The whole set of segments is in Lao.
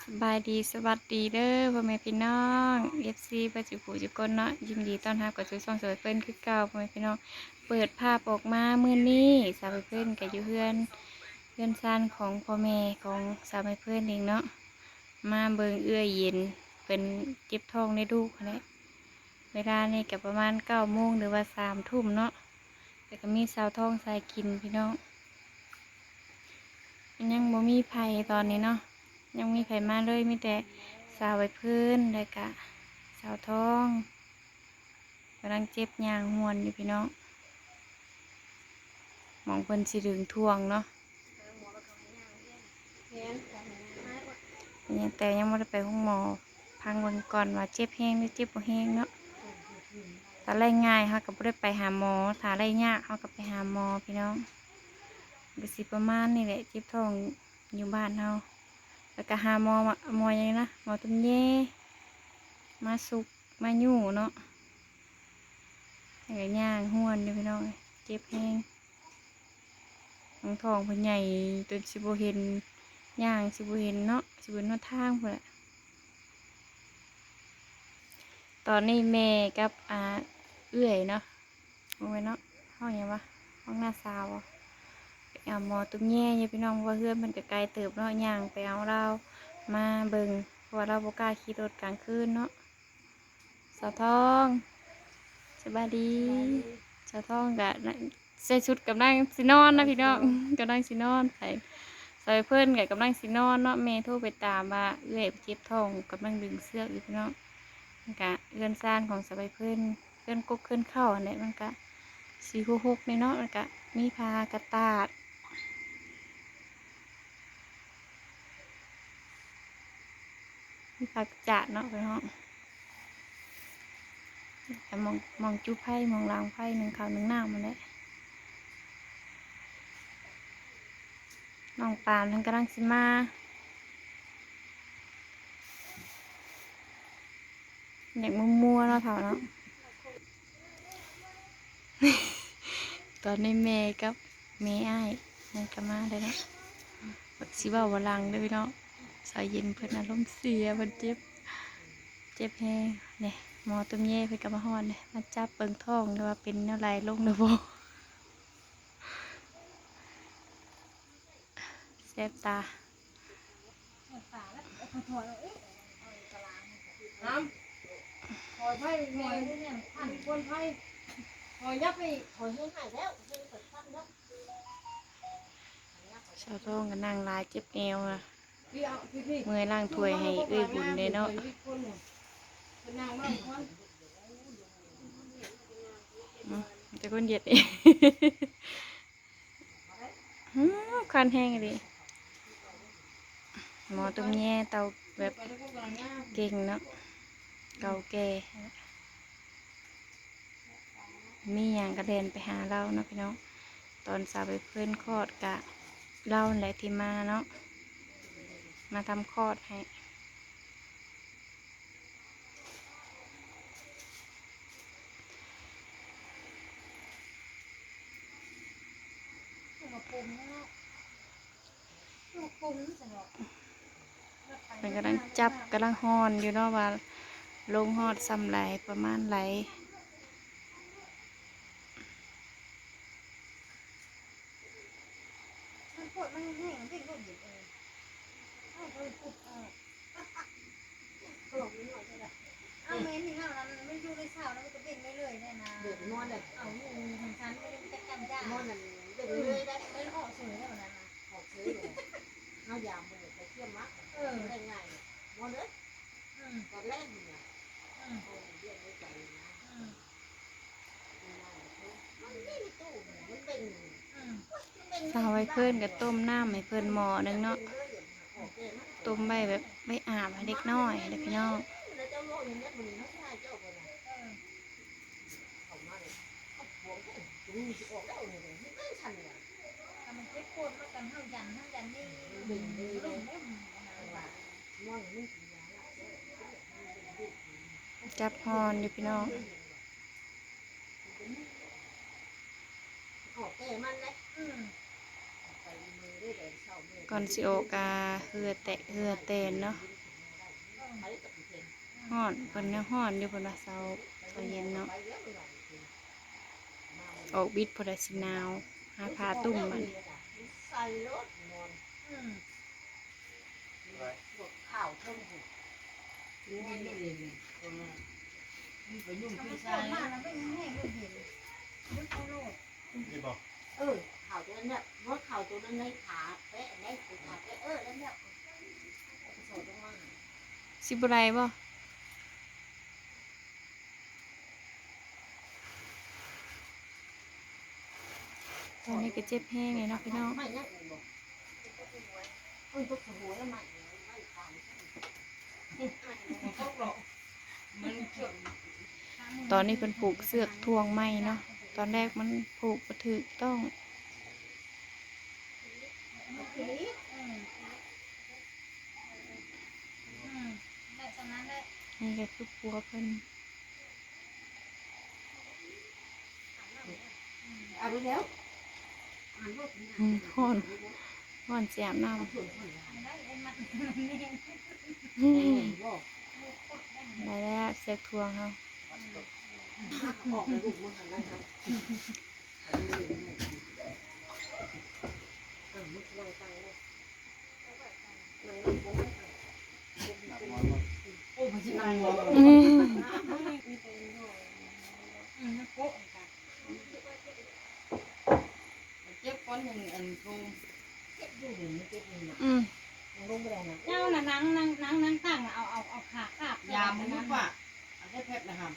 ສະບາຍດີ ສະຫວັດດີເດີພໍ່ແມ່ພີ່ນ້ອງ ເອັຟຊີ ເບິດສູ່ຜູ້ສູ່ຄົນເນາະ, ຍິນດີຕ້ອນຮັບເຂົ້າສູ່ຊ່ອງສາວໃບເຟີນຄືເກົ່າ ພໍ່ແມ່ພີ່ນ້ອງ. ເປີດພາບອອກມາມື້ນີ້ ສາວໃບເຟີນກໍຢູ່ເຮືອນ ເຮືອນຊານຂອງພໍ່ແມ່ຂອງສາວໃບເຟີນເອງເນາະ, ມາເບິ່ງເອື້ອຍເຢັນ ເພິ່ນເຈັບທ້ອງໃນລູກຫັ້ນແຫຼະ. ເວລານີ້ກໍປະມານເກົ້າໂມງ ຫຼືວ່າສາມທຸ່ມເນາະ, ແລ້ວກໍມີສາວທອງສາຍກິນພີ່ນ້ອງ. ຍັງບໍ່ມີໃຜຕອນນີ້ເນາະ, ຍັງມີໃຜມາເລີຍ, ມີແຕ່ສາວໃບເຟີນ ແລ້ວກະສາວທອງ ກຳລັງເຈັບຍ່າງຫ້ວນຢູ່ພີ່ນ້ອງ, ໝ່ອງເພິ່ນຊິດຶງຖ່ວງເນາະ. ແຕ່ຍັງບໍ່ໄດ້ໄປໂຮງໝໍ, ຟັງເບິ່ງກ່ອນວ່າເຈັບແຮງຫຼືເຈັບບໍ່ແຮງເນາະ. ຖ້າໄດ້ງ່າຍເຮົາກໍບໍ່ໄດ້ໄປຫາໝໍ, ຖ້າໄດ້ຍາກເຮົາກໍໄປຫາໝໍພີ່ນ້ອງ. ກໍຊິປະມານນີ້ແຫຼະ ເຈັບທ້ອງຢູ່ບ້ານເຮົາ, ແລ້ວກໍຫາໝໍ ໝໍຫຍັງນະ ໝໍຕຸ້ມແຍ ມາສຸກມາຍູ້ເນາະ, ແລ້ວກໍຍ່າງຫ້ວນຢູ່ພີ່ນ້ອງເອີຍ ເຈັບແຮງ. ທັງທ້ອງເພິ່ນໃຫຍ່ຈົນຊິບໍ່ເຫັນ, ຍ່າງຊິບໍ່ເຫັນເນາະ, ຊິບໍ່ເຫັນຫົນທາງພຸ້ນແຫຼະ. ຕອນນີ້ແມ່ກັບ ອ່າ ເອື້ອຍເນາະ, ບໍ່ແມ່ນເນາະ ຫ້ອງຫຍັງວະ ຫ້ອງນ້າສາວ ໄປເອົາໝໍຕຸ້ມແຍຢູ່ພີ່ນ້ອງ, ເພາະວ່າເຮືອນເພິ່ນກໍໄກເຕີບເນາະ, ຍ່າງໄປເອົາລາວມາເບິ່ງ ເພາະວ່າລາວບໍ່ກ້າຂີ່ລົດກາງຄືນເນາະ. ສາວທອງ ສະບາຍດີ. ສະບາຍດີ. ສາວທອງກະໃສ່ຊຸດກຳລັງຊິນອນນະພີ່ນ້ອງ, ກຳລັງຊິນອນໄປ. ສາວໃບເຟີນກະກຳລັງຊິນອນເນາະ, ແມ່ໂທໄປຕາມວ່າເອື້ອຍເຈັບທ້ອງ ກຳລັງດຶງເຊືອກຢູ່ພີ່ນ້ອງ. ກະເຮືອນຊານຂອງສາວໃບເຟີນ ເຮືອນກົກເຮືອນເຄົ້າຫັ້ນແຫຼະ, ມັນກະຊິຫົກໆແດ່ເນາະ, ມັນກະມີຜ້າກະຕາດ ມີຜັກຈາດເນາະພີ່ນ້ອງ, ແລ້ວໝ່ອງ ໝ່ອງຈຸໄຟ ໝ່ອງລ້າງໄຟ ໜຶ້ງເຂົ້າໜຶ້ງນ້ຳຫັ້ນແຫຼະ. ນ້ອງປານເພິ່ນກຳລັງຊິມາ. ຢາກມົວໆເນາະເຖົ້າເນາະ. ຕອນນີ້ແມ່ກັບແມ່ອ້າຍມັນກໍມາແລ້ວເນາະ, ຊິເວົ້າວ່າຫຼັງເດີພີ່ນ້ອງ. ສາວເຢັນເພິ່ນອາລົມເສຍ ເພິ່ນເຈັບ ເຈັບແຮງ. ນີ້ໝໍຕຸ້ມແຍເພິ່ນກໍມາຮອດນີ້, ມາຈັບເບິ່ງທ້ອງແລ້ວວ່າເປັນແນວໃດ ລົງຫຼືບໍ່. ແສບຕາ. ຫາມ ຖອຍໄຟແມ່ ຄົນໄຟ ຖອຍຍັບໄປອີກ ຖອຍແຮງໃຫ້ແລ້ວ ແຮງເປີດພັດແລ້ວ. ສາວທອງກໍນັ່ງຫຼາຍເຈັບແອວນະ, ເມື່ອຍລ້າງຖ້ວຍໃຫ້ເອື້ອຍບຸນແດ່ເນາະ. ອືມ ແຕ່ຄົນຫຽດເອງ. ຫື ຄວັນແຮງອີ່ຫຼີ. ໝໍຕຸ້ມແຍເຕົາແບບເກັ່ງເນາະ, ເກົ່າແກ່, ມີຫຍັງກະແລ່ນໄປຫາລາວເນາະພີ່ນ້ອງ. ຕອນສາວໃບເຟີນຄອດກະລາວຫັ້ນແຫຼະທີ່ມາເນາະ, ມາທຳຄອດໃຫ້. ເພິ່ນກຳລັງຈັບ ກຳລັງຮ່ອນຢູ່ເນາະ ວ່າລົງຮອດສ່ຳໃດ ປະມານໃດ. ມັນໂພດ ມັນແຫ້ງ ເດ້ງໂລດເດ. ເອີ ເອົາ ເອີ ປຸບ ເອີ ເອົາ ແມ່ນນີ້ເນາະ ມັນຢູ່ໃນເຊົ້າແລ້ວມັນກໍເດ້ງເລື້ອຍໆແນ່ນະ. ເດ້ງນອນເດ້. ເອົາ ຢູ່ຂອງຊັ້ນມັນເປັນແຕ່ກຳຈ້າ ນອນນັ້ນເດ້ງເລື້ອຍໄດ້. ເອີ ອອກເສີຍແລ້ວນັ້ນນະ ອອກເສີຍ. ເຮົາຢາມບໍ່ໄດ້ໄປທ່ຽມມາ ເອີ ໄດ້ງ່າຍ ນອນເດີ. ອືມ ຕອນແລກນີ້ນະ ອືມ ເຮົາເລື່ອງໃນໃຈນະ ອືມ ມັນມີໃນຕູ້ ມັນເປັນ ອືມ ສາວໃບເຟີນກໍຕົ້ມນ້ຳໃຫ້ເພິ່ນໝໍ້ໜຶ່ງເນາະ, ຕົ້ມໄວ້ແບບໄວ້ອາບໃຫ້ເດັກນ້ອຍເດ້ພີ່ນ້ອງ. ຈັບຮ່ອນຢູ່ພີ່ນ້ອງ. ກ່ອນຊິອອກກະເຫື່ອແຕະເຫື່ອແຕນເນາະ. ຮ້ອນ ເພິ່ນຍັງຮ້ອນຢູ່ ເພິ່ນວ່າເຊົາ ເຊົາເຢັນເນາະ. ອອກບິດພຸ້ນລະຊິໜາວ ຫາຜ້າຕຸ້ມບັດນີ້. ນີ້ບໍ່? ເອີ ເຂົ້າຕົວນັ້ນແຫຼະ ບໍ່ເຂົ້າຕົວນັ້ນໃນຂາແປະ ໃນຂາແປະ ເອີ ນັ້ນແຫຼະ ຊິບໍ່ໄດ້ບໍ່? ຕອນນີ້ກໍເຈັບແຮງເລີຍເນາະພີ່ນ້ອງ. ຕອນນີ້ເພິ່ນຜູກເຊືອກຖ່ວງໃໝ່ເນາະ, ຕອນແລກມັນຜູກບໍ່ຖືກຕ້ອງ. ນີ້ກໍຄືຜົວເພິ່ນ. ອືມ ຮ້ອນ ຮ້ອນ ຊິອາບນ້ຳ. ໄດ້ແລ້ວ ເຊືອກຖ່ວງເຮົາ. ອືມ ເຈັບກ່ອນ ອັນ ອັນໂທມ ເຈັບຢູ່ນີ້ ມັນເຈັບຢູ່ນີ້ນະ. ອືມ ມັນລົງບໍ່ໄດ້ນະ. ເຈົ້ານະ ນັ່ງ ນັ່ງ ນັ່ງ ນັ່ງຕັ້ງນະ ເອົາ ເອົາ ເອົາຂາຄາບ ຢາມມັນຢູ່ປະ ເອົາແຕ່ແພັບນະຫຳ.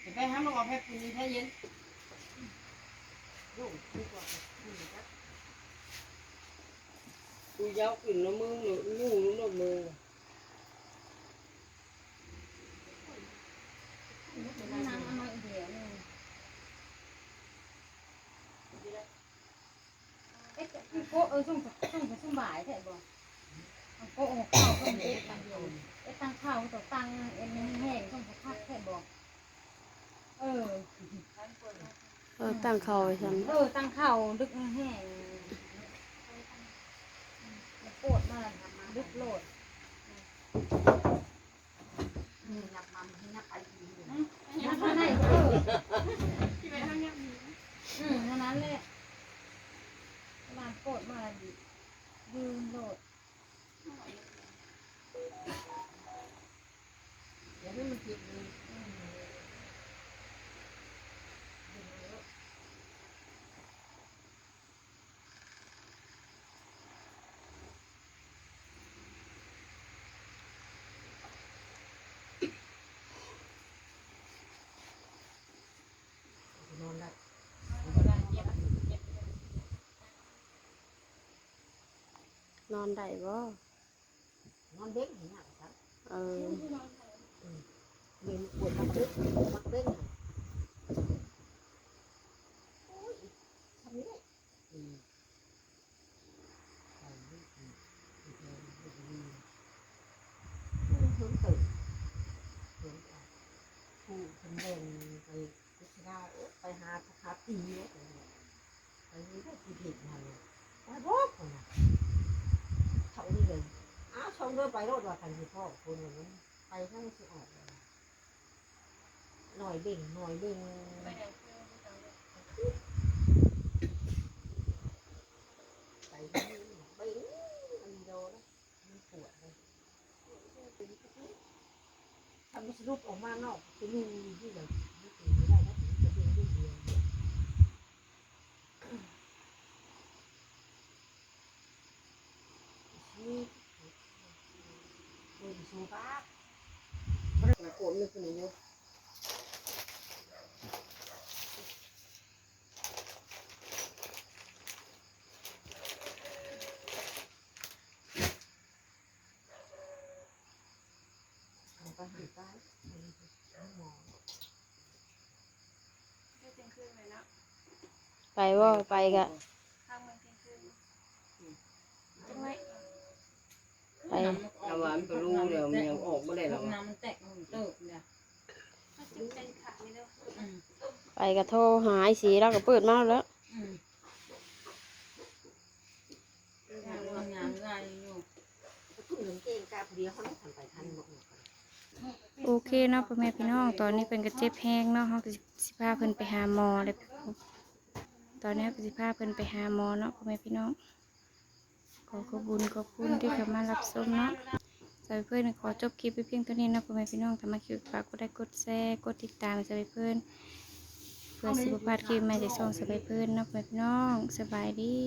ຈະໄປຫາມາເອົາແພັບຜູ້ນີ້ແທ້ເຢັນ. ໂອ້ຍ ຄືວ່າ ຄືວ່າ ຄືຢາວຂຶ້ນເນາະ ມຶງເນາະ ຍູ້ລົງໂລດ ມຶງ. ເອີ ສົ່ງ ສົ່ງ ສົ່ງສະບາຍແທ້ບໍ່? ເອົາໂກະເຂົ້າ ເຮັດຕັ້ງເຂົ້າ ເຮັດຕັ້ງເຂົ້າ ເຮັດຕັ້ງເອັນແຮງ ສົ່ງຄັກແທ້ບໍ່? ເອີ ເອີ ຕັ້ງເຂົ້າໄວ້ຊັ້ນ ເອີ ຕັ້ງເຂົ້າດຶກແຮງ ແລ້ວໂກດມາດຶກໂລດ. ອືມ ຍັບມາ ຍັບໄປອີກ ຍັບມາໄດ້ ເອີ ທີ່ໄປທາງຍັບນີ້ ອືມ ເທົ່ານັ້ນແຫຼະ ລານໂກດມາ ຢືນໂລດ. ຢ່າໃຫ້ມັນເຈັບເລີຍ. ນອນໄດ້ ນອນໄດ້ບໍ່? ນອນເບັງໃຫ້ຍາກຊະ. ເອີ ອືມ ເບັງ ປວດມັກເບັງ ມັກເບັງ. ໂອ້ຍ ທຳນີ້ ອືມ ເຖິງເຕີບ ເຖິງ ຜູ້ເພິ່ນແບ່ງໄປ ໄປຫາ ໄປຫາຕີເດ້ ໄປນີ້ໄດ້ທີ່ເຮັດງານ ໄປບອກເພິ່ນນະ ເທົ່ານີ້ເລີຍ. ອ້າວ ຊ່ອງເດີ ໄປໂລດວ່າ ຄັນຊິພໍ້ຄົນ ໄປທາງຊິອອກ ໜ້ອຍເບັງ ໜ້ອຍເບັງ ໄປທາງນີ້ ເບັງ ອັນນີ້ໂດນະ ມັນປວດເດ້. ຄັນມັນສະດຸດອອກມານອກ ຕົວໜຶ່ງຢູ່ທີ່ໃດ ມັນເປັນໄປໄດ້ນະ ມັນຈະເປັນຢູ່ດຽວ. ໄປບໍ່? ໄປກະ ໄປ ລະວ່າມັນກໍຮູ້ແລ້ວ ມັນຍັງອອກບໍ່ໄດ້ລະວ່າ ນ້ຳມັນແຕກ ມັນເຕີບແລ້ວ ໄປກໍໂທຫາອ້າຍສີ ລາວກໍເປີດມາແລ້ວ ອືມ ງາມຫຼາຍຢູ່. ໂອເຄເນາະ ພໍ່ແມ່ພີ່ນ້ອງ ຕອນນີ້ເພິ່ນກໍເຈັບແຮງເນາະ ເຮົາກໍຊິ ຊິພາເພິ່ນໄປຫາໝໍແລ້ວ. ຕອນນີ້ເຮົາກໍຊິພາເພິ່ນໄປຫາໝໍເນາະ ພໍ່ແມ່ພີ່ນ້ອງ. ຂໍຂອບບຸນຂອບຄຸນທີ່ເຂົ້າມາຮັບຊົມເນາະ. ສາວໃບເພິ່ນຂໍຈົບຄລິບໄວ້ພຽງເທົ່ານີ້ເນາະ ພໍ່ແມ່ພີ່ນ້ອງ. ຖ້າມັກຄລິບ ຝາກກົດໄລ ກົດແຊ ກົດຕິດຕາມສາວໃບເພິ່ນ ເພື່ອຊິບໍ່ພາດຄລິບໃໝ່ຈາກຊ່ອງສາວໃບເພິ່ນເນາະ ພໍ່ແມ່ພີ່ນ້ອງ. ສະບາຍດີ.